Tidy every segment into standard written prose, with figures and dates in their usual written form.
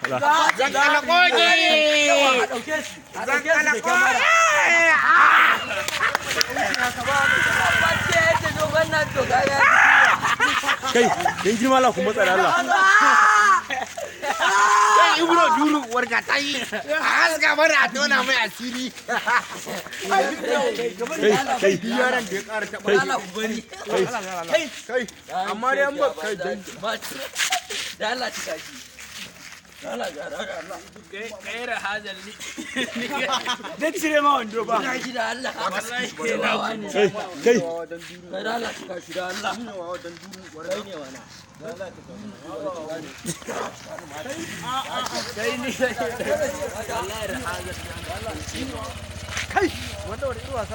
Zan koki. A ɗauke shi, a ɗauke shi da kyamara. Kai, dan girma Allah ku matsa da Allah. Kai Ibro duru warka ta yi. A haska mana a tona mai asiri. Kai, kai. Yaran da ya ƙara taɓa. Allah ku bari. Kai. Kai, amma dai an ba kai dan Da Allah cika shi. Da Allah ga da Allah. Gaira hazalli. Dan cire ma wando ba. Cika shi da Allah. Wallahi. Kai, kai. Kai da Allah cika shi da Allah.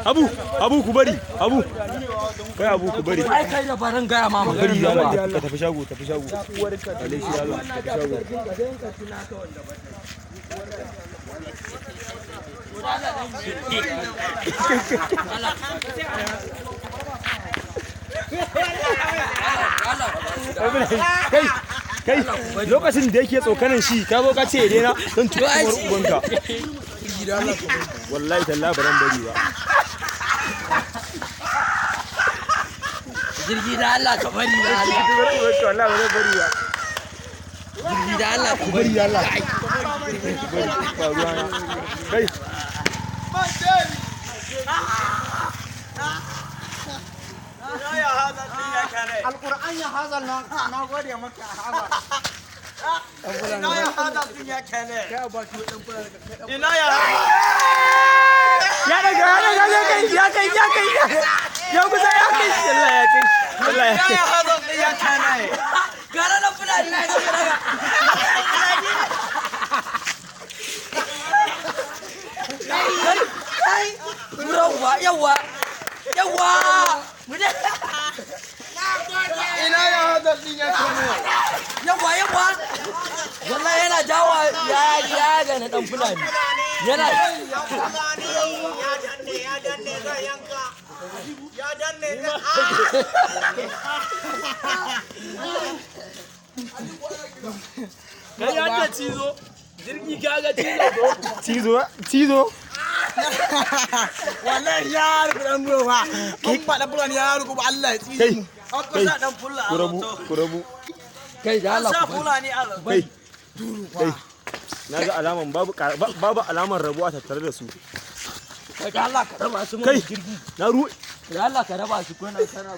Abu, Abu ku bari, Abu. Kai Abu ku bari. Ai kai da baran gaya ma Bari maganar nan ba. Allah, ka tafi shago, tafi shago. Ale shi Allah, tafi shago. Kai, kai, lokacin da yake tsokanan shi, ka zo ka ce ya daina, zan tuka uwar ubanka. Wallahi tallahi ba zan bari ba. Jirgi da Allah ka bari da Allah. Wallahi ba zan bari ba. Jirgi da Allah ku Bari Allah. Bari, ba ruwana. Kai. Alƙur'an ya hazal na na gode maka hazal. Ina ya hazal din ya kene. Ina ya Ya daga, ya daga, ya kai, ya kai, ya kai, ya kusa, ya kai. Allah ya kai, Allah ya kai. hazal din ya kene. Gara na fulani na ga daga. Kai, yawa, yawa, yawa. Mu je. Ina ya hazal din ya kene. Yawa, yawa. Wallahi yana jawa ya ya ga na dan fulani. Yana Ya danne, ya danne zai yanka. Ya danne zai. Kai ya ta cizo. Jirgi kaga cizo ko? Cizo, cizo. Wallahi ya rubu dan ruwa. Kun ba dan fulani ya rubu Allah ya tsine. Kai, An kusa dan fulla ku rabu, ku rabu. Kai da Allah Sa ku bari. fulani a Kai, kai. Na ga alaman babu babu alaman rabuwa tattare da su. Kai da Allah ka raba su mun Kai, jirgi. na ru Da Allah ka raba su kuna kana.